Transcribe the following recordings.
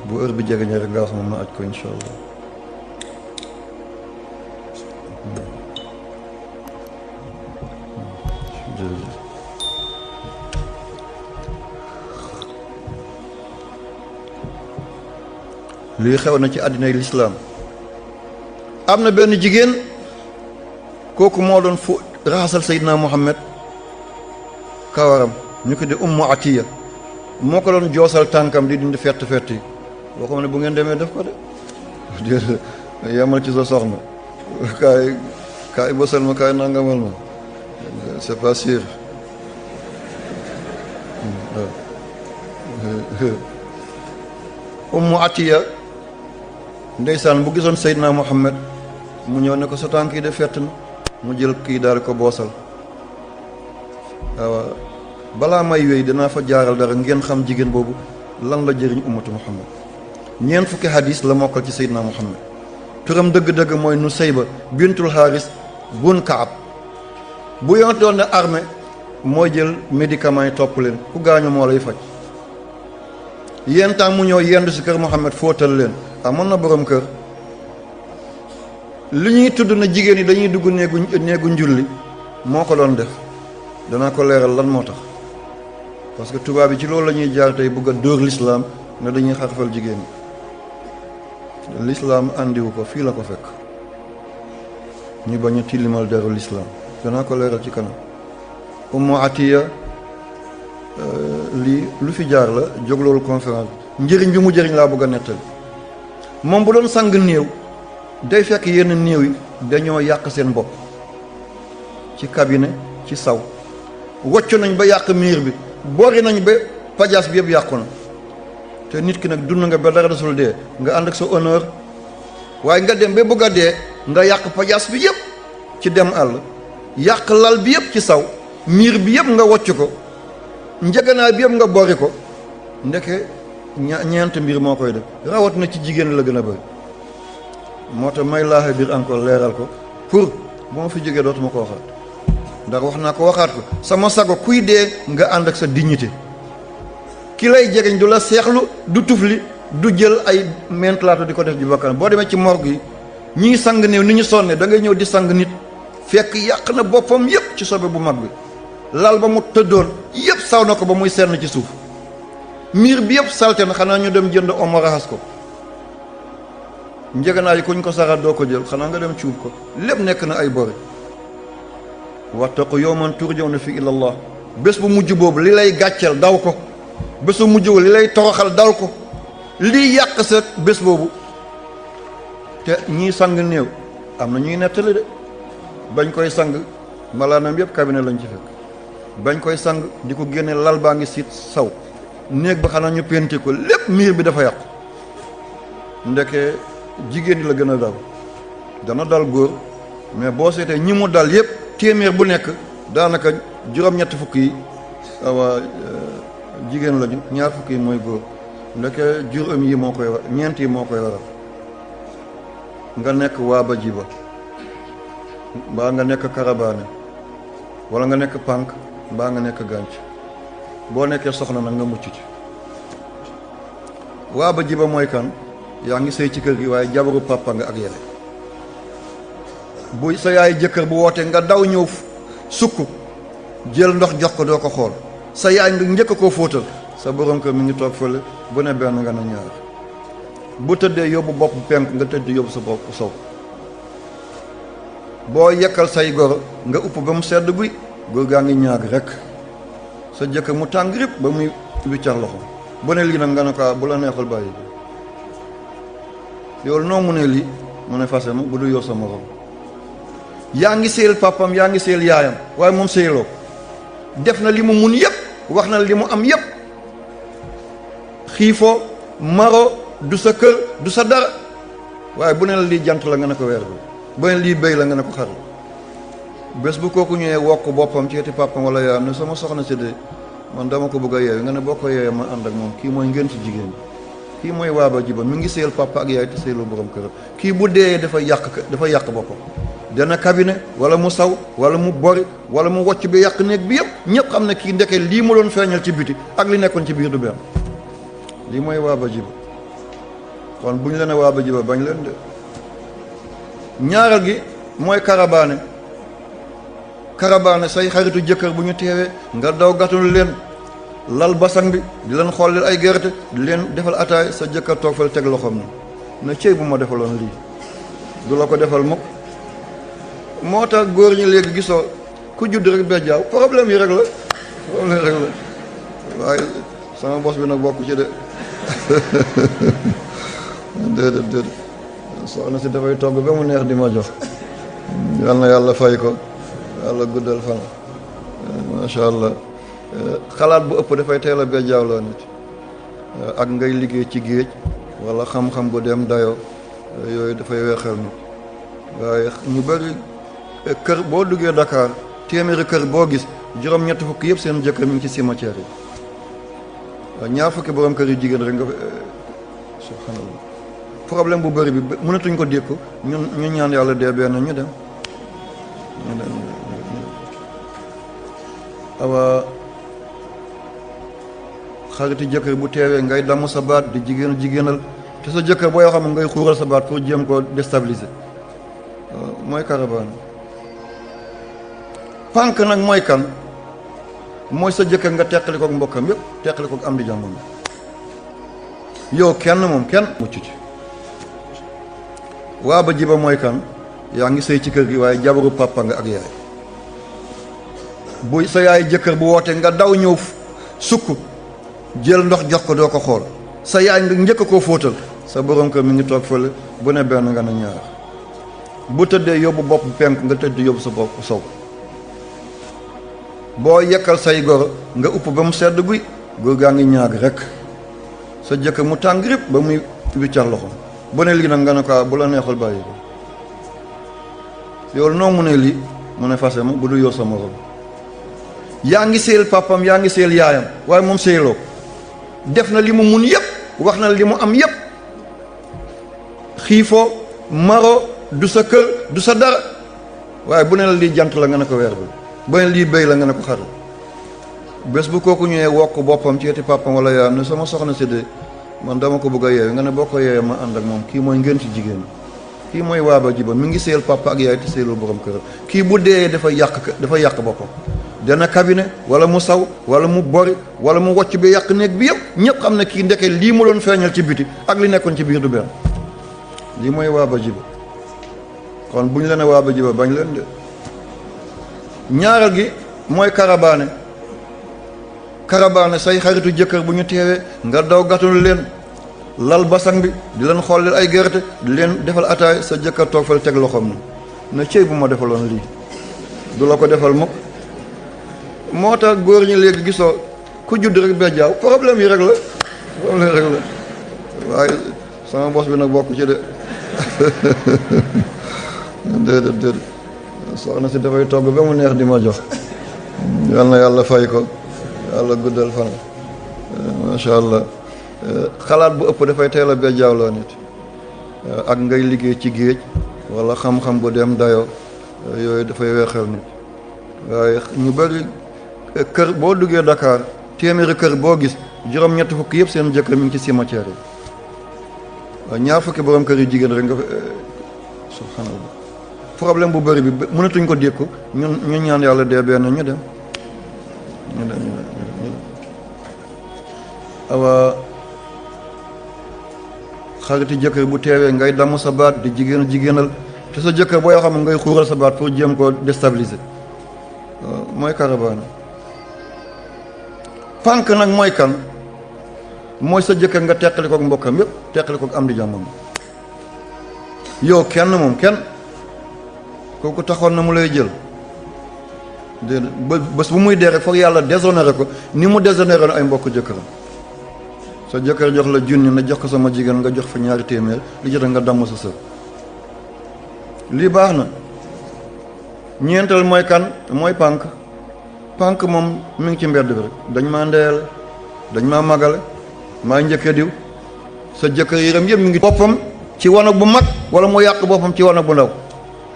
bu heure bi jegeñee rek nga wax ma aj ko insha allah. lii xew na ci àddinay lislaam. am na benn jigéen kooku moo doon fu raxasal Seydina Muhammad kawaram ñu ko di Ummu Atiya moo ko doon joosal tànkam di dindi fett yi boo xam ne bu ngeen demee def ko de yamal ci sa soxna kaay bësal ma kaay nangamal ma c'est pas sûr. Ummu Atiya ndeysaan bu gisoon Seydina Muhammad mu ñëw ne ko sa tànk yi de fett na mu jël kii daal ko boosal. waaw balaa may wéy dinaa fa jaaral dara ngeen xam jigéen boobu lan la jëriñ ummatu Muhammad. ñeent fukki hadis la mokkal ci Seydina Muhammad. turam dëgg-dëgg mooy Nusayba bintul Haris bun Kaab. bu yoon doon ne armée mooy jël médicament yi topp leen ku gaañu moo lay faj. yenn temps mu ñëw yendu si kër Muhammad fóotal leen amoon na borom kër. li ñuy tudd na jigéen yi dañuy dugg néegu njulli moo ko doon def danaa ko leeral lan moo tax parce que tubaab yi ci loolu la ñuy jaar tey bëgg a dóor l'islam ne dañuy xarfal jigéen ñi. l'islam andiwu ko fii la ko fekk ñu bañ a tilimal deru l'islam danaa ko leeral ci kanam. Ummu Atiya lii lu fi jaar la jóg loolu conférence njëriñ bi mu jëriñ laa bëgg a nettali. moom bu doon sang néew day fekk yenn néew yi dañoo yàq seen bopp ci cabinet ci saw wocc nañ ba yàq miir bi boori nañ ba pajaas bi yëpp yàqu na te nit ki nag dund nga ba dara desul dee nga ànd ak sa honneur waaye nga dem ba bëgg a dee nga yàq pajaas bi yëpp ci dem àll yàq lal bi yëpp ci saw miir bi yëpp nga wocc ko njëganaay bi yëpp nga bori ko ndeke ñeent mbir moo koy def rawat na ci jigéen la gën a bëri. moo tax may laaxe biir encore leeral ko pour bu ma fi jógee dootuma ko waxaat ndax wax naa ko waxaat ko sama sago kuy dee nga ànd ak sa dignité ki lay jegeñ du la seexlu du tufli du jël ay mentalaatu di ko def ji bakkan boo demee ci morgue yi ñii sang néew ni ñu sonne da ngay ñëw di sang nit fekk yàq na boppam yépp ci sobe bu mag bi lal ba mu tëddoon yépp saw na ko ba muy senn ci suuf miir bi yépp salte na xanaa ñu dem jënd omo raxas ko njëganaay yi kuñ ko saxaat doo ko jël xanaa nga dem cuub ko lépp nekk na ay bori wattaqu yawman turjawna fi ilallah bés bu mujj boobu li lay gàcceel daw ko bés bu mujj boobu li lay toroxal daw ko lii yàq sa bés boobu te ñii sang néew am na ñuy nettali de bañ koy sang malaanam yëpp cabinet lañ ci fekk bañ koy sang di ko génne lal baa ngi siit saw néeg ba xanaa ñu penti ko lépp miir bi dafa yàqu ndeke jigéen ñi la gën a dal dana dal góor mais boo seetee ñi mu dal yëpp téeméer bu nekk daanaka juróom-ñetti fukk yi jigéen lañu ñaar fukk yi mooy góor ndeke juróom yi moo koy ñeent yi moo koy waral nga nekk waaba jiba mbaa nga nekk karabaane wala nga nekk pànk mbaa nga nekk gànc boo nekkee soxna nag nga mucc ci waaba jiba mooy kan yaa ngi sëy ci kër gi waaye jabaru papa nga ak yele bu sa yaay jëkkër bu wootee nga daw ñëw sukk jël ndox jox ko doo ko xool sa yaay nga njëkk koo fóotal sa borom kër mi ngi toog fële bu ne benn nga na ñaar bu tëddee yóbbu bopp penk nga tëdd yóbbu sa bopp sow boo yekkal say goro nga upp ba mu sedd guy góor gaa ngi ñaag rek sa jëkkër mu tàng rip ba muy wiccar loxo bu ne lii nag nga ne ko bu la neexal bàyyi yow noo mu ne lii mu ne fase ma bu du yow sa morom yaa ngi seel papam yaa ngi seel yaayam waaye moom seeloo def na li mu mun yépp wax na li mu am yépp xiifoo maro du sa kër du sa dara waaye bu ne la lii jant la nga ne ko weer bi bu ne lii béy la nga ne ko xar bés bu kooku ñëwee wokk boppam ci eti papam wala yaayam ne sama soxna si de man dama ko bëgg a yeewu nga ne boo ko yeewee ma ànd ak moom kii mooy ngeen ci jigéen kii mooy waaba jiba mi ngi seel papa ak yaay te seelu borom këram kii bu dee dafa yàq boppam dana cabinet wala mu saw wala mu bori wala mu wocc bi yàq néeg bi yëpp ñëpp xam ne kii ndeke lii mu doon feeñal ci biti ak li nekkoon ci biir du benn lii mooy waaba jiba kon bu ñu leen waaba jiba bañ leen de. ñaareel gi mooy karabaane say xaritu jëkkër bu ñu teewee nga daw gàttul leen lal basang bi di leen xollil ay gerte di leen defal ataay sa jëkkër toog fal teg loxoom na cëy bu ma defaloon lii du la ko defal mukk. moo tax góor ñi léegi gisoo ku judd rek bejjaaw problème yi rek la waaye sama bos bi nag bokk ci de déedéet soxna si dafay togg ba mu neex di ma jox yal na yàlla fay ko yàlla guddal fan macha allah. xalaat bu ëpp dafay teel a bejjaaw nit ak ngay liggéey ci géej wala xam-xam bu dem dayoo yooyu dafay weexal nit waaye ñu bari kër boo duggee Dakar téeméeri kër boo gis juróom-ñetti fukk yëpp seen jëkkër mi ngi ci cimetière yi waaye ñaar fukki borom kër yu jigéen rek nga subhanallah. problème bu bëri bi mënatuñ ko dékku ñu ñaan yàlla dee benn ñu dem awa xariti jëkkër bu teewee ngay damm sa baat di jigéenal te sa jëkkër boo yoo xam ne ngay xuural sa baat pour jéem koo déstabiliser mooy karabaan. pànk nag mooy kan mooy sa jëkkër nga teqali kook mbokkam yëpp teqali kook am di jàmbam yow kenn mucc ci. waaba jiba mooy kan yaa ngi sëy ci kër gi waaye jabaru papa nga ak yaay bu sa yaay jëkkër bu wootee nga daw ñëw sukk jël ndox jox ko doo ko xool sa yaay nga njëkk koo fóotal sa borom kër mi ngi toog fële bu ne benn nga ne ñaar bu tëddee yóbbu bopp penk nga tëdd yóbbu sa bopp sow boo yekkal say goro nga upp ba mu sedd guy góor gaa ngi ñaag rek sa jëkkër mu tàng rip ba muy wiccax loxo bu ne lii nag nga ne ko bu la neexul bàyyi ko yow noo mu ne lii mu ne fase ma bu du yow sa morom yaa ngi seel papam yaa ngi seel yaayam waaye moom seeloo def na li mu mun yëpp wax na li mu am yëpp xiifoo maro du sa kër du sa dara waaye bu ne la lii jant la nga ne ko weer bi bu ne lii béy la nga ne ko xar bés bu kooku ñëwee wokk boppam ci eti papam wala yaayam ne sama soxna si de man dama ko bëgg a yeewu nga ne boo ko yeewee ma ànd ak moom kii mooy ngeen ci jigéen kii mooy waaba jiba mi ngi seel papa ak yaay te seelul borom këram kii bu dee dafa yàq boppam dana cabinet wala mu saw wala mu bori wala mu wocc bi yàq néeg bi yëpp ñëpp xam ne kii ndeke lii mu doon feeñal ci biti ak li nekkoon ci biir du benn lii mooy waaba jiba kon bu ñu leen waaba jiba bañ leen de. ñaareel gi mooy karabaane say xaritu jëkkër bu ñu teewee nga daw gàttul leen lal basang bi di leen xollil ay gerte di leen defal ataay sa jëkkër toog fal teg loxoom na cëy bu ma defaloon lii du la ko defal mukk. moo tax góor ñi léegi gisoo ku judd rek bejjaaw problème yi rek la waaye sama bos bi nag bokk ci de déedéet soxna si dafay togg ba mu neex di ma jox yal na yàlla fay ko yàlla guddal fan macha allah. xalaat bu ëpp dafay teel a bejjaaw nit ak ngay liggéey ci géej wala xam-xam bu dem dayoo yooyu dafay weexal nit waaye ñu bari kër boo duggee Dakar téeméeri kër boo gis juróom-ñetti fukk yëpp seen jëkkër mi ngi ci cimetière yi waaye ñaar fukki borom kër yu jigéen rek nga subhanallah. problème bu bëri bi mënatuñ ko dékku ñu ñaan yàlla dee benn ñu dem awa xariti jëkkër bu teewee ngay damm sa baat di jigéenal te sa jëkkër boo yoo xam ne ngay xuural sa baat pour jéem koo déstabiliser mooy karabaan. pànk nag mooy kan mooy sa jëkkër nga teqali kook mbokkam yëpp teqali kook am di jàmbam yow kenn kooku taxoon na mu lay jël déedéet bés bu muy dee rek foog yàlla déshonoré ko ni mu déshonoré ay mbokk jëkkëram sa jëkkër jox la junni na jox ko sama jigéen nga jox fa ñaari téeméer li jot nga damm sa sër lii baax na. ñeenteel mooy kan mooy pànk moom mi ngi ci mbedd bi rek dañ maa ndeyale dañ maa magale maa njëkke diw sa jëkkër yëram yëpp mi ngi boppam ci wanag bu mag wala mu yàq boppam ci wanag bu ndaw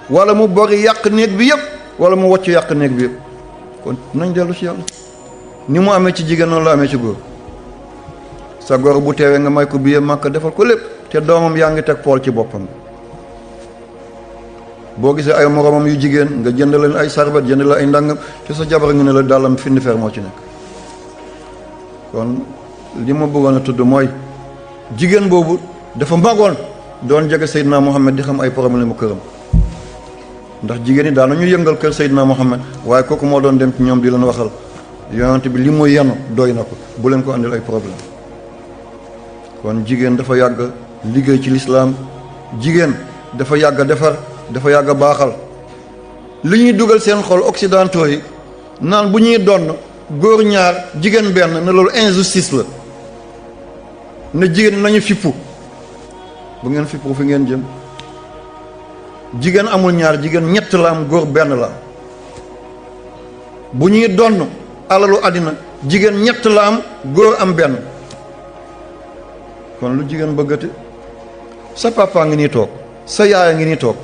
wala mu bori yàq néeg bi yëpp wala mu wocc yàq néeg bi yëpp kon nañ dellu ci yàlla ni mu amee ci jigéen noonu la amee ci góor sa gor bu teewee nga may ko billet Makka defal ko lépp te doomam yaa ngi teg pool ci boppam. boo gisee ay moromam yu jigéen nga jënd leen ay sarbet jënd leen ay ndàngam te sa jabar nga ne la dàllam findi fer moo ci nekk. kon li ma bëggoon a tudd mooy jigéen boobu dafa magoon doon jege Seydina Mohamed di xam ay problème mu këram ndax jigéen ñi daan nañu yëngal kër Seydina Mohamed waaye kooku moo doon dem ci ñoom di leen waxal yonent bi li muy yenu doy na ko bu leen ko andil ay problème. kon jigéen dafa yàgg liggéey ci lislaam jigéen dafa yàgg defar dafa yàgg baaxal li ñuy dugal seen xol occidentaux yi naan bu ñuy donn góor ñaar jigéen benn ne loolu injustice la ne jigéen nañu fippu bu ngeen fippu fi ngeen jëm. jigéen amul ñaar jigéen ñett la am góor benn la am bu ñuy donn alalu àddina jigéen ñett la am góor am benn. kon lu jigéen bëggati sa papa ngi nii toog sa yaaya ngi nii toog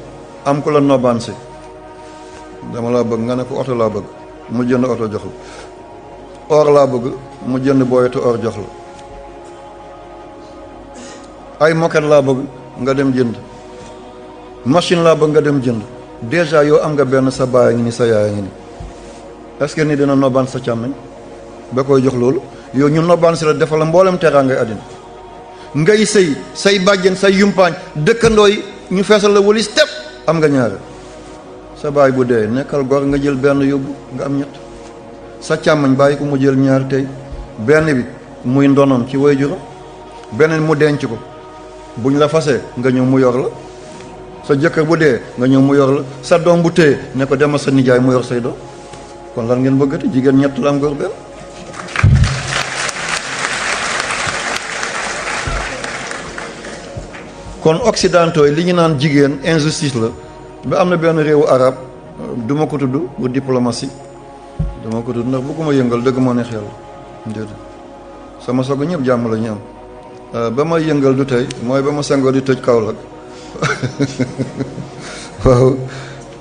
am ku la nobaan si dama laa bëgg nga ne ko oto laa bëgg mu jënd oto jox la or laa bëgg mu jënd booyetu or jox la ay moket laa bëgg nga dem jënd machine laa bëgg nga dem jënd déjà yow am nga benn sa baaya ngi ni sa yaaya ngi ni est-ce que ni dina nobaan sa càmmeñ ba koy jox loolu yow ñu nobaan si la defal la mboolem teraangay àddina ngay sëy say bàjjen say yumpaañ dëkkandoo yi ñu feesal la walis tepp am nga ñaare sa baay bu dee nekkal gor nga jël benn yóbbu nga am ñett sa càmmañ bàyyi ko mu jël ñaar tey benn bi muy ndonoom ci waajuram beneen mu denc ko buñ la fasee nga ñëw mu yor la sa jëkkër bu dee nga ñëw mu yor la sa doom bu téye ne ko demal sa nijaay mu yor say doom kon lan ngeen bëggati jigéen ñett la am góor benn. kon occidentaux yi li ñu naan jigéen injustice la ba am na benn réewu arab du ma ko tudd bu diplomatie dama ko tudd ndax bëgguma yëngal dëgg moo neex yàlla déedéet sama soog ñëpp jàmm la ñu am ba ma yëngal du tey mooy ba ma sangoo di tëj Kaolack waaw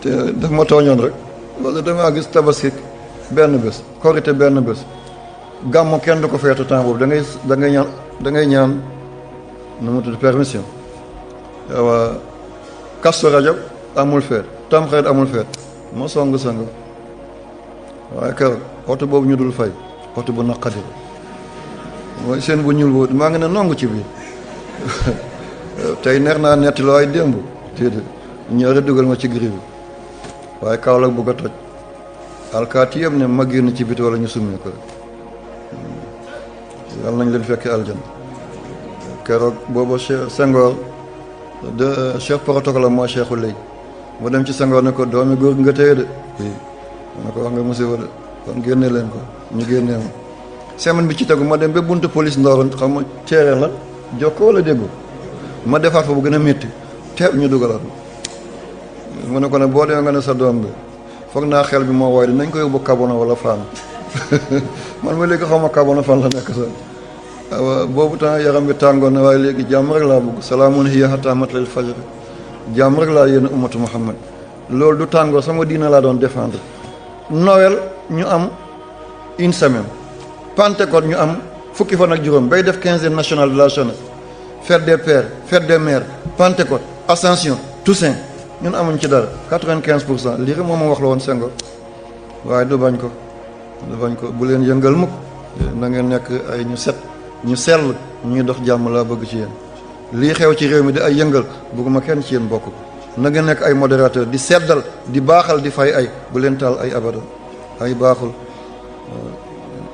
te daf ma tooñoon rek wala damaa gis tabaski benn bés korité benn bés gàmmu kenn du ko feetu temps boobu da ngay ñaan nu mu tudd permission waaw Kazu Rajab amul feet Tamxarit amul feet moo song waaye keroog oto boobu ñu dul fay oto bu naqadi mooy seen bu ñuul boobu maa ngi ne nongu ci biir tey neex naa netti loo ay démb déedéet ñëwee dugal ma ci gri bi waaye Kaolack bugg a toj alkaati yëpp ne ma génn ci biti wala ñu summi ko yàlla nañ leen fekkee aljan keroog booba Senghor de chef protocole mooy cheikhu léegi mu dem ci Senghor ne ko doomi góor nga téye de ma ko wax nga musiba de kon génne leen ko ñu génnee ma semaine bi ci tegu ma dem ba buntu police Ndorong xam ma ceeree la jokkoo wala déggu ma defaat fa bu gën a métti teeb ñu dugalaat mu ne ko ne boo demee nga ne sa doom bi foog naa xel bi moo wooy di nañ ko yóbbu Kabona wala Fann man ma léegi xaw ma Kabona fan la nekk sax waaw boobu temps yaram bi tàngoon na waaye léegi jàmm rek laa bëgg salaamun hiya hattaa matla'il fajr jàmm rek laa yéen ummatu Muhammad loolu du tàngoor sama diina laa doon défendre. Noël ñu am une semaine Pentecôte ñu am fukki fan ak juróom bay def 15e national de la jeunesse fête des pères fête des mères Pentecôte Ascension Toussaint ñun amuñ ci dara 95% lii rek moom ma wax la woon Senghor waaye du bañ ko bu leen yëngal mukk na ngeen nekk ay ñu set ñu sell ñuy dox jàmm laa bëgg ci yéen lii xew ci réew mi di ay yëngal bëgguma kenn ci yéen bokk ko na ngeen nekk ay modérateur di seddal di baaxal di fay ay bu leen taal ay abada ay baaxul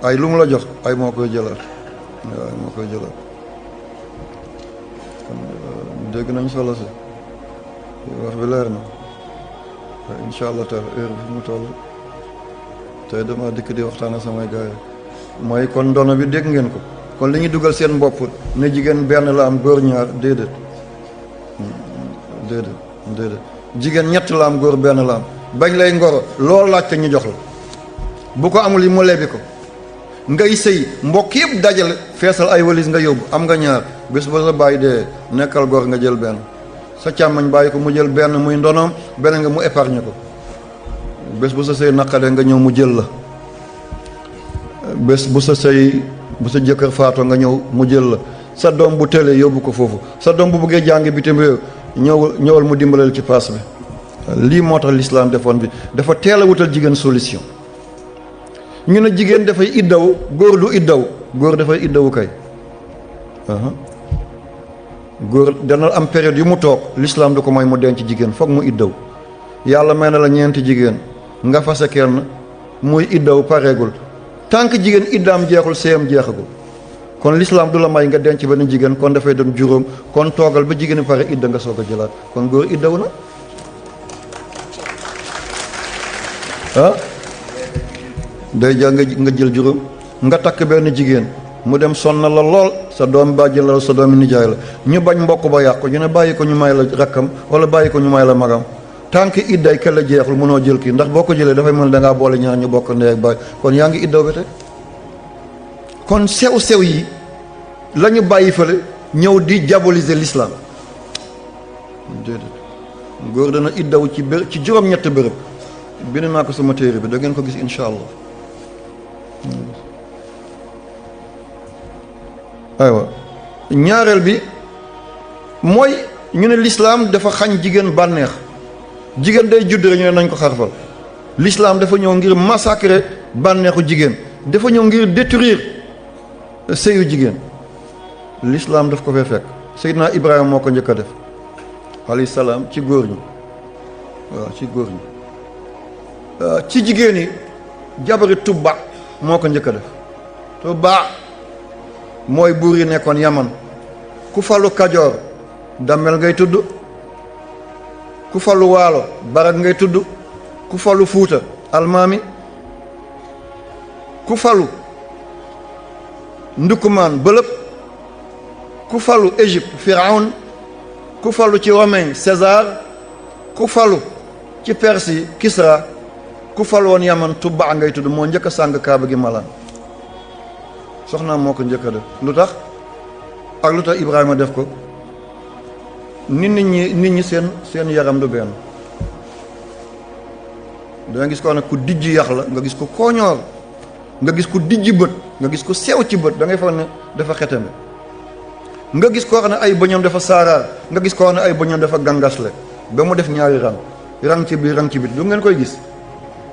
ay lu mu la jox ay moo koy jëlaat waaw moo koy jëlaat kon dégg nañ solo si wax bi leer na incha allah taala heure bi mu toll tey dama dikk di waxtaan ak samay gars yi mooy kon ndono bi dégg ngeen ko kon li ñu dugal seen bopp ne jigéen benn la am góor ñaar déedéet jigéen ñett la am góor benn la am bañ lay ngoro loolu laaj te ñu jox la bu ko amul yi mu lebi ko ngay sëy mbokk yëpp dajale feesal ay walis nga yóbbu am nga ñaar bés ba sa bàyyi dee nekkal góor nga jël benn sa càmmañ bàyyi ko mu jël benn muy ndonoom beneen nga mu épargne ko bés bu sa sëy naqadee nga ñëw mu jël la bés bu sa sëy bu sa jëkkër faatoo nga ñëw mu jël la, sa doom bu tëlee yóbbu ko foofu, sa doom bu bëggee jàngi bitim réew ñëwal mu dimbalal ci paas bi. lii moo tax l'islam defoon bi dafa teel a wutal jigéen solution. ñu ne jigéen dafay iddaw, góor du iddaw, góor dafay iddawu kay. góor dana am période yu mu toog l'islam du ko mooy mu denc jigéen foog mu iddaw. yàlla may na la ñeenti jigéen nga fase kenn muy iddaw pareegul, tant que jigéen iddaam jeexul séyam jeexagul. kon l'islam du la may nga denc benn jigéen, kon dafay doon juróom, kon toogal ba jigéen pare idda nga soog a jëlaat, kon góor iddaw na. day jàng nga jël juróom, nga takk benn jigéen mu dem sonna la lool, sa doom bàjjen la sa doomi nijaay la, ñu bañ mbokk ba yàqu, ñu ne bàyyi ko ñu may la rakkam wala bàyyi ko ñu may la magam. tant que idday ke la jeexul mënoo jël kii, ndax boo ko jëlee dafay mel da ngaa boole ñaar ñu bokk ndey ak baay, kon yaa ngi iddaw ba tey. kon sew yi la ñu bàyyi fële ñëw di diaboliser l'islam. déedéet, góor dana iddaw ci juróom-ñetti bërëb, bind naa ko sama téere bi, da ngeen ko gis incha allah. aywa ñaareel bi mooy ñu ne l'islam dafa xañ jigéen bànneex. jigéen day judd rek ñu ne nañ ko xarfal. l'islam dafa ñëw ngir massacrer bànneexu jigéen, dafa ñëw ngir détruire sëyu jigéen. l'islam daf ko fee fekk. Seydina Ibrahima moo ko njëkk a def alayhi salaam ci góor ñi, waaw ci góor ñi. ci jigéen yi jabari Tubba moo ko njëkk a def. Tubba mooy buur yi nekkoon Yaman. ku falu Kajoor Damel ngay tudd, ku falu Waalo Barak ngay tudd, ku falu Fuuta Almaami, ku falu Ndukumaan Bëlëb, ku falu Égypte Firawn, ku falu ci Romain César, ku falu ci Perse Kisra, ku falu woon Yaman Tubba ngay tudd. moo njëkk a sàng kaaba gi malaan, soxnaam moo ko njëkk a def. lu tax ak lu tax Ibrahima def ko? nit ñi seen yaram du benn. danga gis ko nag ku dijj yax la, nga gis ko kooñoor, nga gis ku dijj bët, nga gis ko sew ci bët, da ngay foog ne dafa xetame. nga gis koo xam ne ay bëñam dafa saaraar, nga gis koo xam ne ay bëñam dafa gangasle ba mu def ñaari rang ci biir rang ci bit. du ngeen koy gis?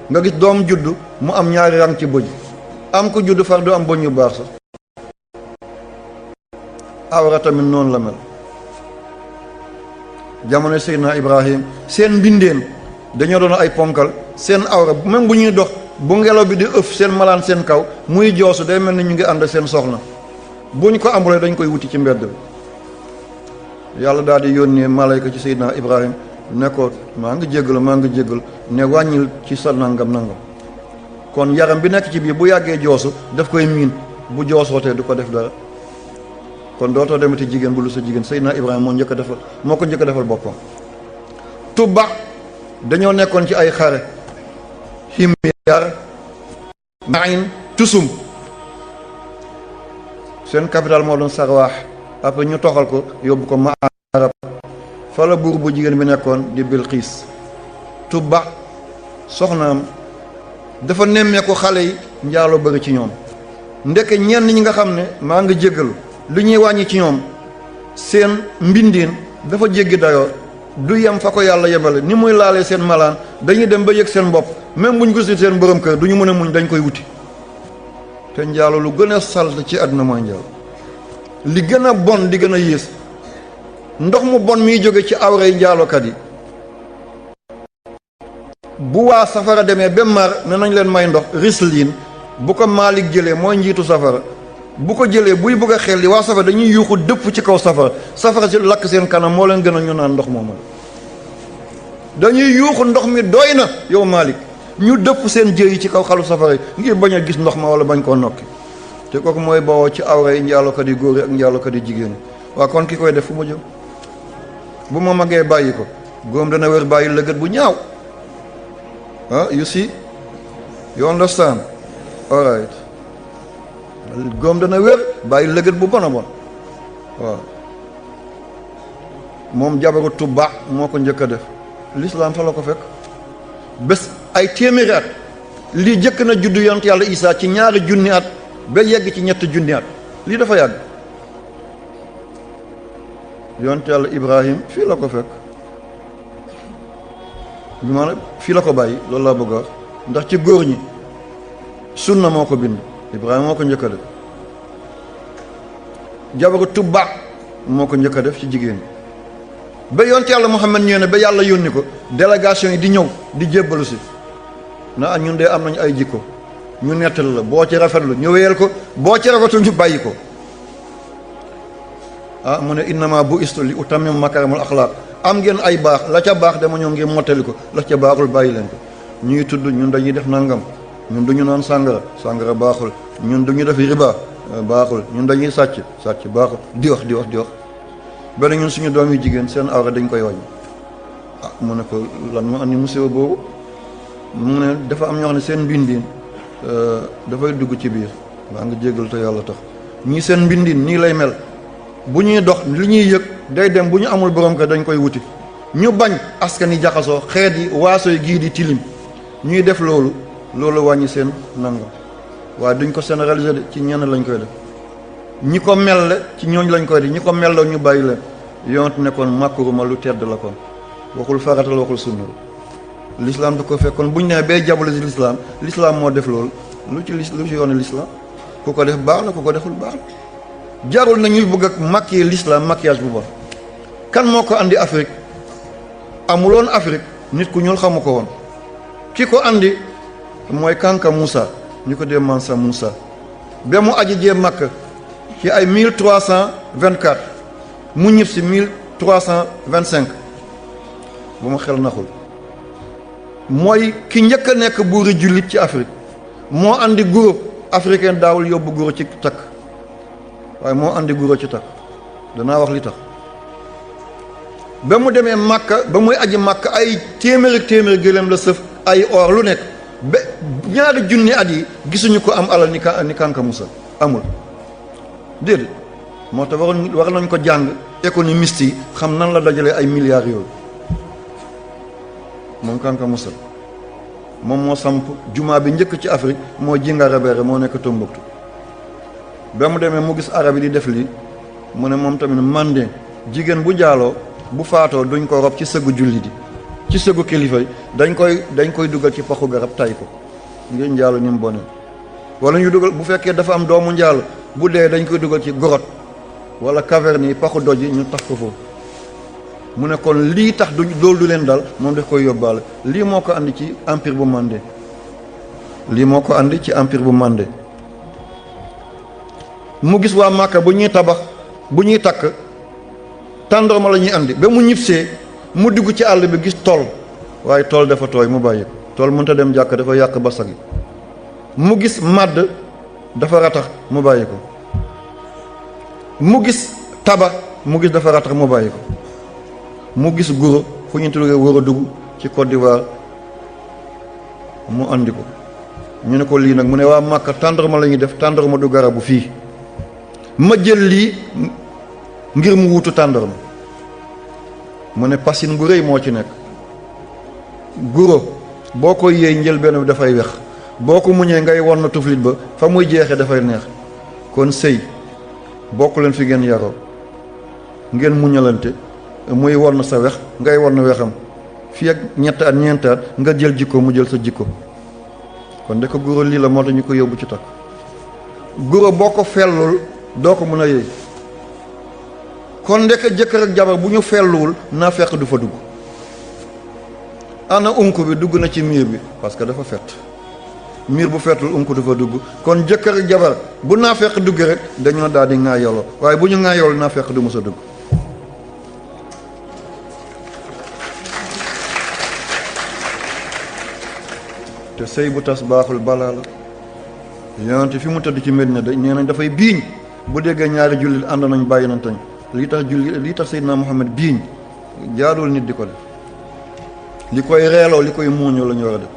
nga gis doom juddu mu am ñaari rang ci bëñ, am ko juddu far du am bëñ yu baax sax. awra tamit noonu la mel. jamono Seydina Ibrahim seen mbindeen dañoo doon ay ponkal, seen awra même bu ñuy dox bu ngelaw bi di ëf seen malaan seen kaw muy joosu day mel ni ñu ngi ànd seen soxna. buñ ko ambulee dañ koy wuti ci mbedd bi. yàlla daal di yónnee malayka ci Seydina Ibrahim ne ko maa ngi jéggal ne wàññil ci sa nangam. kon yaram bi nekk ci biir bu yàggee joosu daf koy miin, bu joosootee du ko def dara. kon dootoo demati jigéen bu lu sa jigéen. Seydina Ibrahima moo ko njëkk a defal boppam. Tubba dañoo nekkoon ci ay xare, Himyar, Maïn, Tusum. seen capital moo doon Sarwaax. après ñu toxal ko yóbbu ko Maarab, fa la buur bu jigéen bi nekkoon di Bilqiis. Tubba soxnaam dafa nemmeeku xale yi njaaloo bëri ci ñoom. ndeke ñenn ñi nga xam ne maa ngi jéggalu li ñuy wàññi ci ñoom seen mbindiin dafa jéggi dayoo, du yem fa ko yàlla yemale. ni muy laalee seen malaan dañuy dem ba yëg seen bopp, même buñ gisul seen borom kër du ñu mën a muñ, dañ koy wuti. te njaalo lu gën a salte ci àdduna mooy njaalo, li gën a bon di gën a yées. ndox mu bon miy jóge ci awray njaalokat yi, bu waa safara demee ba mar ne nañ leen may ndox Rislin, bu ko Maalik jëlee mooy njiitu safara, bu ko jëlee buy bëgg a xel li waa safara dañuy yuuxu dëpp ci kaw safara si lakk seen kanam, moo leen gën a ñu naan ndox moomu. dañuy yuuxu ndox mi doy na yow Maalik, ñu dëpp seen jëy yi ci kaw xalu safara yi ngir bañ a gis ndox ma wala bañ koo nokki. te kooku mooy bawoo ci awra yi njaalokat yi góor yi ak njaalokat yi jigéen yi. waa kon ki koy def fu mu jëm? bu ma magee bàyyi ko, góom dana wér bàyyi lëgët bu ñaaw. you see, you understand, all right. góom dana wér bàyyi lëgët bu bon a bon. waaw moom jabaru Tubba moo ko njëkk a def. l'islam fa la ko fekk bés ay téeméeri at lii jëkk na juddu yonent yàlla Isaa ci 2 junni at ba yegg ci ñetti junni at lii dafa yàgg. yonent yàlla Ibrahim fii la ko fekk maanaam fii la ko bàyyi loolu laa bëgg a wax ndax ci góor ñi sunna moo ko bind Ibrahima moo ko njëkk a def jabaru Tubba moo ko njëkk a def ci jigéen ba yonent yàlla Muhammad ñëw ne ba yàlla yónni ko délégation yi di ñëw di jébbalu si na ñun de am nañu ay jikko ñu nettali la boo ci rafetlu ñu wéyal ko boo ci rafetul ñu bàyyi ko mu ne innama bu istu li utammim makarimul axlaaq am ngeen ay baax la ca baax dama ñëw ngeen mottali ko la ca baaxul bàyyi leen ko ñuy tudd ñun dañuy def nangam ñun duñu naan sàngara baaxul ñun duñu def riba baaxul ñun dañuy sàcc baaxul di wax benn ñun suñu doom yi jigéen seen awra dañ koy wàññi mu ne ko lan mu andi musiba boobu mu ne dafa am ñoo xam ne seen mbindiin dafay dugg ci biir waa nga jéggal te yàlla tax ñii seen mbindiin nii lay mel bu ñuy dox li ñuy yëg day dem bu ñu amul borom ko dañ koy wuti ñu bañ askan yi jaxasoo xeet yi waaso yi gii di tilim ñuy def loolu wàññi seen nangam waaye duñ ko généraliser de ci ñenn lañ koy def ñi ko mel ci ñooñ lañ koy def ñi ko melloo ñu bàyyi leen yonent ne kon màkkuruma lu tedd la kon waxul faratal waxul sunna l'islam du ko fekk kon buñ nee bay jabale si l'islam moo def loolu lu ci yoonu l'islam ku ko def baax na ku ko deful baax na jarul na ñuy bëgg ak maquiller l'islam maquillage bu baax kan moo ko andi Afrique amuloon Afrique nit ku ñuul xamu ko woon ki ko andi mooy Kanka Moussa ñu ko dee Mansa Moussa ba mu aji jee Makka ci ay 1324 mu ñib si 1325 bu ma xel naxul mooy ki njëkk a nekk buuri jullit ci Afrique moo andi groupe africain daawul yóbbu guro ci takk waaye moo andi guro ci takk danaa wax li tax ba mu demee Makka ba muy aji Makka ay téeméeri gëléem la sëf ay or lu nekk ba ñaari junni at yi gisuñu ko am alal ni Kanka Moussa amul déedéet moo tax war nañ ko jàng économiste yi xam nan la dajalee ay milliards yooyu moom Kanka Moussa moom moo samp jumaa bi njëkk ci Afrique moo Djingarra Béré moo nekk Tombouctou ba mu demee mu gis arab yi di def lii mu ne moom tamit Mandé jigéen bu jaaloo bu faatoo duñ ko rob ci sëggu julli di ci sëggu kilifa yi dañ koy dugal ci paxu garab tay ko ngir njaalo ni mu bone wala ñu dugal bu fekkee dafa am doomu njaalo bu dee dañ koy dugal ci grotte wala caverne yi paxu doj yi ñu tax ko foofu mu ne kon lii tax loolu du leen dal moom daf koy yóbbaale lii moo ko andi ci empire bu Mandé mu gis waa Màkka bu ñuy tabax bu ñuy takk tàndarma la ñuy andi ba mu ñibsee mu dugg ci àll bi gis tool waaye tool dafa tooy mu bàyyi ko tool mënta dem jàkk dafa yàq basag yi mu gis màdd dafa ratax mu bàyyi ko mu gis taba mu gis dafa ratax mu bàyyi ko mu gis guro fu ñu tuddee war a dugg ci Côte d'Ivoire mu andi ko ñu ne ko lii nag mu ne waa Màkka tàndarma la ñuy def tàndarma du garabu fii ma jël lii ngir mu wutu tàndarma mu ne pasin bu rëy moo ci nekk guro boo ko yéey njëlbéen bi dafay wex boo ko muñee ngay won na tuflit ba fa muy jeexee dafay neex kon sëy bokk leen fi ngeen yaroo ngeen muñalante muy won na sa wex ngay won na wexam fii ak ñetti at ñeenti at nga jël jikko mu jël sa jikko kon de ko guro lii la moo tax ñu ko yóbbu ci takk guro boo ko fellul doo ko mën a yëy kon ndeke jëkkër ak jabar bu ñu felluwul naa fekk du fa dugg ana unku bi dugg na ci miir bi parce que dafa fett miir bu fettul unku du fa dugg kon jëkkër ak jabar bu naa fekk dugg rek dañoo daal di ŋaayoloo waaye bu ñu ŋaayool naa fekk du mës a dugg te sëy bu tas baaxul balaa la yonente fi mu tëdd ci Medina da nee nañ dafay biiñ bu déggee ñaari jullit ànd nañ bàyyi nañ tañ lii tax Seydina Muhammad biiñ jaadul nit di ko def li koy reeloo li koy muuñoo la ñu war a def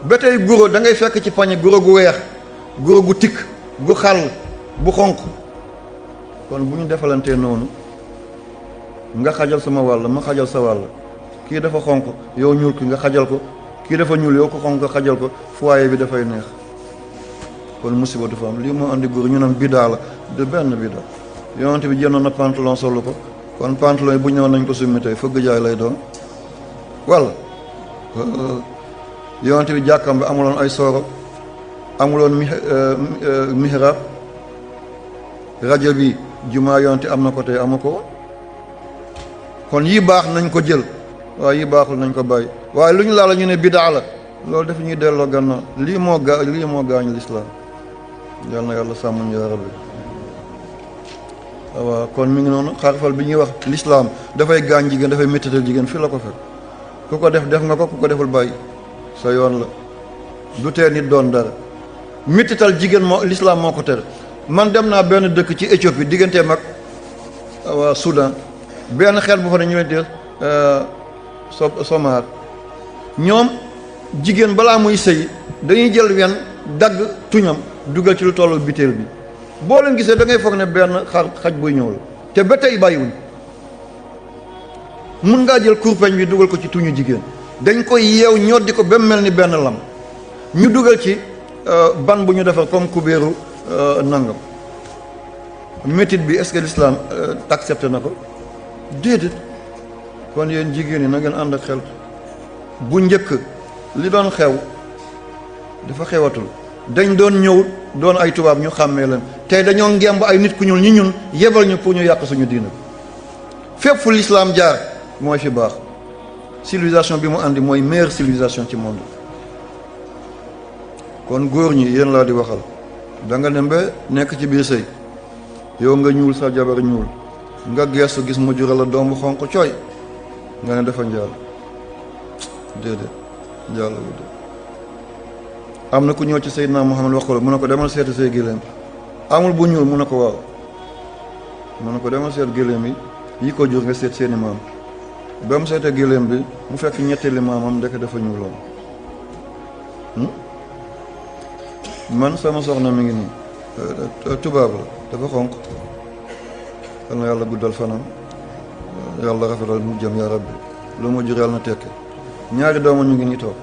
ba tey guro da ngay fekk ci pañe guro gu weex guro gu tikk gu xàll bu xonq kon bu ñu defalantee noonu nga xajal sama wàll ma xajal sa wàll kii dafa xonq yow ñuul ki nga xajal ko kii dafa ñuul yow ko xonq nga xajal ko foyer bi dafay neex kon musiba du fa am lii moo andi góor ñu naan bidaa la de benn bidaa yonent bi jëndoon na pantalon solu ko kon pantalon yi bu ñëw nañ ko summi tey fëgg jaay lay doon walla yonent bi jàkkam bi amuloon ay sooro amuloon mihrab rajo bi jumaa yonent am na ko tey amu ko kon yi baax nañ ko jël waaye yi baaxul nañ ko bàyyi waaye lu ñu laala ñu ne bidaa la loolu daf ñuy delloo gannaaw lii moo gaañu lislaam yal na yàlla sàmm ñu yaa rabbi waaw kon mi ngi noonu xarfal bi ñuy wax lislaam dafay gaañ jigéen dafay méttatal jigéen fii la ko fekk ku ko def nga ko ku ko deful bàyyi sa yoon la du tee nit doon dara méttatal jigéen moo lislaam moo ko tere man dem naa benn dëkk ci Éthiopie digganteem ak waa Soudan benn xeet bu fa ne ñu leen di Somar ñoom jigéen balaa muy sëy dañuy jël wen dagg tuñam dugal ci lu tollu biteel bi boo leen gisee da ngay foog ne benn xaj buy ñëw la te ba tey bàyyiwuñ mun ngaa jël kurpeñ bi dugal ko ci tuñu jigéen dañ koy yeew ñoddi ko ba mel ni benn lam ñu dugal ci ban bu ñu defar comme kubéeru nangam métit bi est-ce que l'islam accepté na ko déedéet kon yéen jigéen ñi na ngeen ànd ak xel bu njëkk li doon xew dafa xewatul dañ doon ñëw doon ay tubaab ñu xàmmee leen tey dañoo ngemb ay nit ku ñuul ñi ñun yebal ñu pour ñu yàq suñu diina fépp fu l'islam jaar mooy fi baax civilisation bi mu àndi mooy meilleure civilisation ci monde kon góor ñi yéen laa di waxal da nga dem ba nekk ci biir sëy yow nga ñuul sa jabar ñuul nga geestu gis mu jural la doom bu xonq cooy nga ne dafa njaal déedéet njaal la wut am na ku ñëw ci Seydina Muhammad wax ko mu ne ko demal seeti say géléem amul bu ñuul mu ne ko waaw mu ne ko demal seet géléem yi ko jur nga seet seeni maam ba mu seetee géléem bi mu fekk ñetteeli maamam ndeke dafa ñuuloon man sama soxna mi ngi nii tubaab la dafa xonq yal na yàlla guddal fanam yàlla rafetal mu jëm yaa rabbi lu ma jur yàlla na tekke ñaari dooma ñu ngi nii toog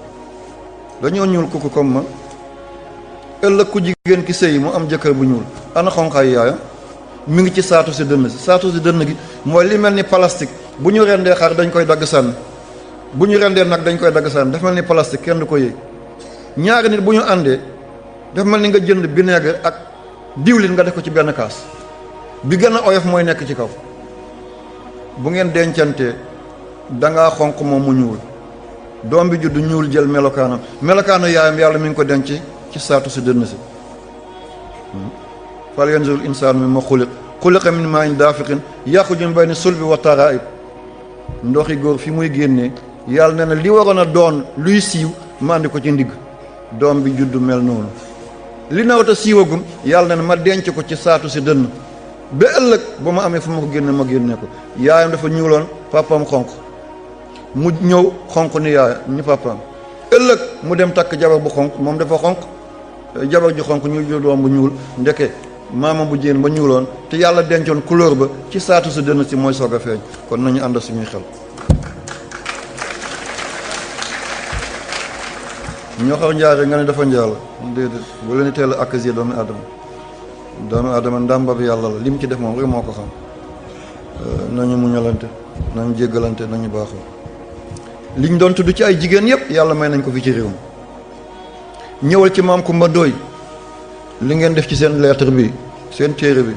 dañoo ñuul kuku comme man ëllëg ku jigéen ki sëy mu am jëkkër bu ñuul ana xonqaay yaayam mi ngi ci saatu si dënn gi mooy li mel ni plastique bu ñu rendee xar dañ koy dagg sànni bu ñu rendee nag dañ koy dagg sànni dafa mel ni plastique kenn du ko yëy ñaari nit bu ñu àndee dafa mel ni nga jënd vinaigre ak diwlin nga def ko ci benn kaas bi gën a oyof mooy nekk ci kaw bu ngeen dencantee dangaa xonq moom mu ñuul doom bi judd ñuul jël melokaanu yaayam yàlla mi ngi ko denc ci saatu si dënn si fal yanzurul insaanu mimma xuliqa min maa'in daafiqin yaxruju min bayni sulbi wa taraa'ib ndoxi góor fi muy génnee yàlla ne na li waroon a doon luy siiw ma andi ko ci ndigg doom bi judd mel noonu li nawata siiwagum yàlla ne ma denc ko ci saatu si dënn ba ëllëg ba ma amee fu ma ko génne ko yaayam dafa ñuuloon papaam xonq mu ñëw xonq ni yaayam ni papaam ëllëg mu dem takk jabar bu xonq moom dafa xonq jabar ju xonq ñu doom bu ñuul ndeke maamam bu jigéen ba ñuuloon te yàlla dencoon couleur ba ci saatu si dënn si mooy soog a feeñ kon nañu ànd suñuy xel ñoo xaw njaare nga ne dafa njaal déedéet bu leen teel a accuser doomu aadama ndàmba bi yàlla la li mu ci def moom rek moo ko xam nañu muñalante nañu jéggalante nañu baaxoo liñ doon tudd ci ay jigéen yëpp yàlla may nañ ko fi ci réew mi ñëwal ci maam Kumba Ndooy li ngeen def ci seen lettre bi seen téere bi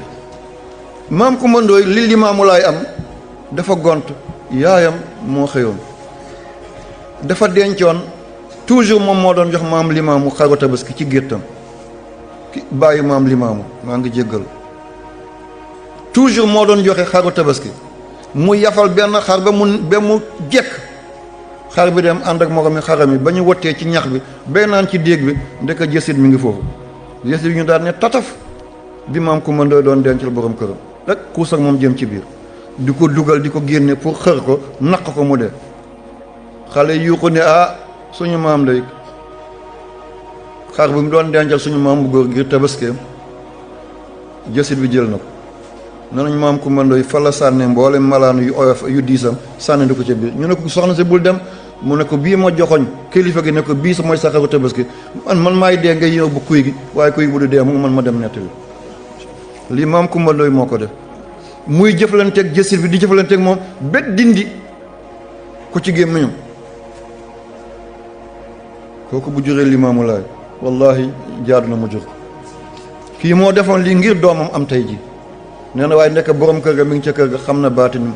maam Kumba Ndooy li Limaamu Laay am dafa gont yaayam moo xëyoon dafa dencoon toujours moom moo doon jox maam Limaamu xaru tabaski ci géttam bàyyi maam Limaamu maa ngi jéggal toujours moo doon joxe xaru tabaski mu yafal benn xar ba mu jekk xar bi dem ànd ak moromi xaram yi ba ñu wottee ci ñax bi bay naan ci déeg bi ndeka jësit mi ngi foofu jësit bi ñu daan ne tataf bi maam Kumba Ndooy doon dencal borom këram rek kuus ak moom jëm ci biir di ko dugal di ko génne pour xër ko naq ko mu dee xale yu ko ne suñu maam day xar bi mu doon dencal suñu maam bu góor ngir tabaskeem jësit bi jël na ko nenañ maam Kumba Ndooy fa la sànne mboole malaan yu oyof yu diisam sànni di ko ca biir ñu ne ko soxna si bul dem mu ne ko bii ma joxoñ kilifa gi ne ko bii sa mooy saxaru tabaski man maay dee nga ñëw bu kuy gi waaye kuy bu du dee mu man ma dem nettali lii maam Kumba Ndoy moo ko def muy jëflanteeg jësir bi di jëflanteeg moom bet dindi ku ci gémmiñam kooku bu juree Limaamu Laay wallahi jaadu na mu jur kii moo defoon lii ngir doomam am tey ji nee na waaye nekk borom kër ga mi ngi ca kër ga xam na baatin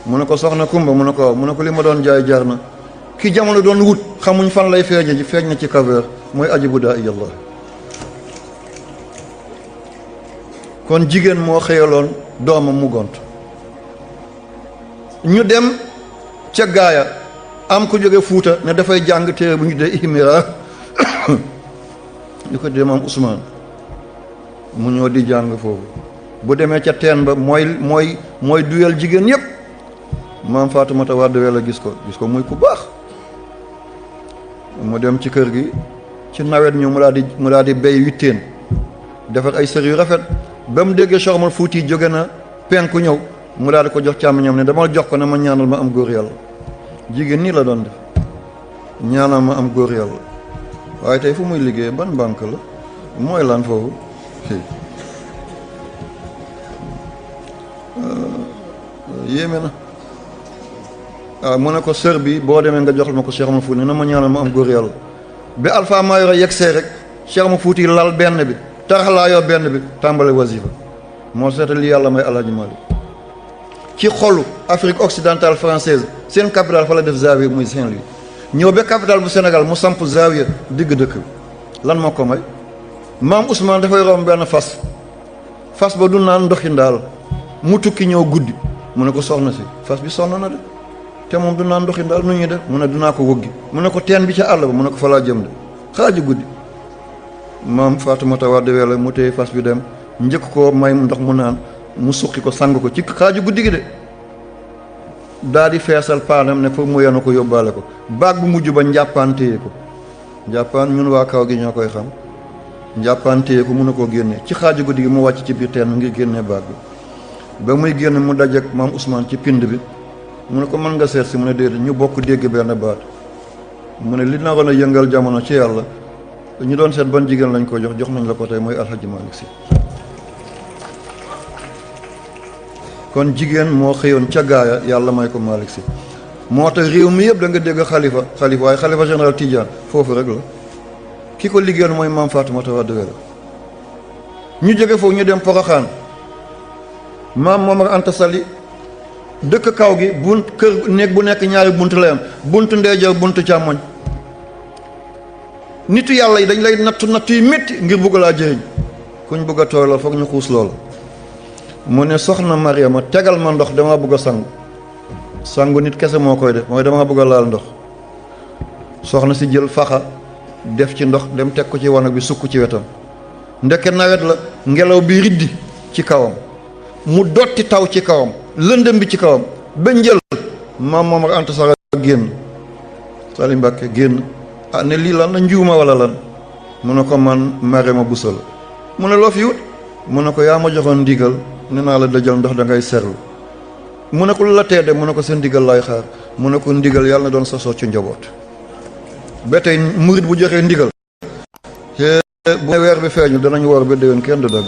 mu ne ko soxna Kumba mu ne ko waaw mu ne ko li ma doon jaay jaar na ki jamono doon wut xamuñ fan lay feeñe ji feeñ na ci kaver mooy ajibu daa iyallah kon jigéen moo xëyaloon doomam mu gont ñu dem ca gaaya am ku jóge Fuuta ne dafay jàng téere bu ñu dee ihmira ñu ko dee maam Ousmane mu ñëw di jàng foofu bu demee ca teen ba mooy duyal jigéen yépp maam Faatumata Wàdd Wele gis ko muy ku baax mu dem ci kër gi ci nawet ñu mu daal di béy witteen defar ay sër yu rafet ba mu déggee Cheikh Omar Fuuti jóge na penku ñëw mu daal di ko jox càmmiñam ne dama jox ko ne ma ñaanal ma am góor yàlla jigéen nii la doon def ñaanal ma am góor yàlla waaye tey fu muy liggéey ban banque la mooy lan foofu yéeme na waaw mu ne ko sër bi boo demee nga joxal ma ko Cheikh Omar Fuuti na ma ñaanal ma am góor yàlla ba Alpha Mayoro yegsee rek Cheikh Omar Fuuti lal benn bi taraxlaayoo benn bi tàmbale wasifa moo seetal li yàlla may Alaaji Maalik ci xolu Afrique occidentale française seen capitale fa la def zawiya muy Saint-Louis ñëw ba capitale bu Sénégal mu samp zawiya digg dëkk bi lan moo ko may maam Ousmane dafay romb benn fas ba du naan ndoxi ndaal mu tukki ñëw guddi mu ne ko soxna si fas bi sonn na de te moom du naan ndoxi ndaal nu ñuy def mu ne dunaa ko wëggi mu ne ko teen bi ca àll ba mu ne ko fa laa jëm de xaaju guddi maam Faatumata Wàdd Wele mu téye fas bi dem njëkk ko may ndox mu naan mu suqi ko sang ko ci xaaju guddi gi de daa di feesal paanam ne pour mu yenu ko yóbbaale ko baag bu mujj ba njàppaan téye ko njàppaan ñun waa kaw gi ñoo koy xam njàppaan téye ko mun a koo génne ci xaaju guddi gi mu wàcc ci biir teen ngir génne baag bi ba muy génn mu dajeek maam Ousmane ci pind bi mu ne ko mën nga seet si mu ne déedéet ñu bokk dégg benn baat mu ne li naroon a yëngal jamono ci yàlla ñu doon seet ban jigéen lañ ko jox nañ la ko tey mooy Alhaji Malick Sy kon jigéen moo xëyoon ca gaaya yàlla may ko Malick Sy moo tax réew mi yëpp da nga dégg xalifa waaye xalifa général Tidiane foofu rek la ki ko liggéeyoon mooy maam Faatumata Wàdd Wele ñu jóge foofu ñu dem Poroxaan maam Momar Anta Sali dëkk kaw gi bunt kër néeg bu nekk ñaari bunt la am bunt ndeyjoor bunt càmmoñ nitu yàlla yi dañ lay nattu yi métti ngir bëgg laa jëriñ kuñ bëgg a tooy la foog ñu xuus lool mu ne soxna Mariama tegal ma ndox dama bëgg a sangu nit kese moo koy def mooy dama bëgg a laal ndox soxna si jël faxa def ci ndox dem teg ko ci wanag bi sukk ci wetam ndeke nawet la ngelaw bi riddi ci kawam mu dotti taw ci kawam lëndëm bi ci kawam ba njël maam Momar Anta Sali génn Sali Mbàkke génn ne lii lan la njuuma wala lan mu ne ko man Mariama Bousso la mu ne loo fi wut mu ne ko yaa ma joxoon ndigal ne naa la dajal ndox da ngay serlu mu ne ko lu la teede mu ne ko seen ndigal laay xaar mu ne ko ndigal yàlla na doon sosoo ci njaboot ba tey murit bu joxee ndigal bu weer bi feeñu danañ woor ba déwén kenn du dagg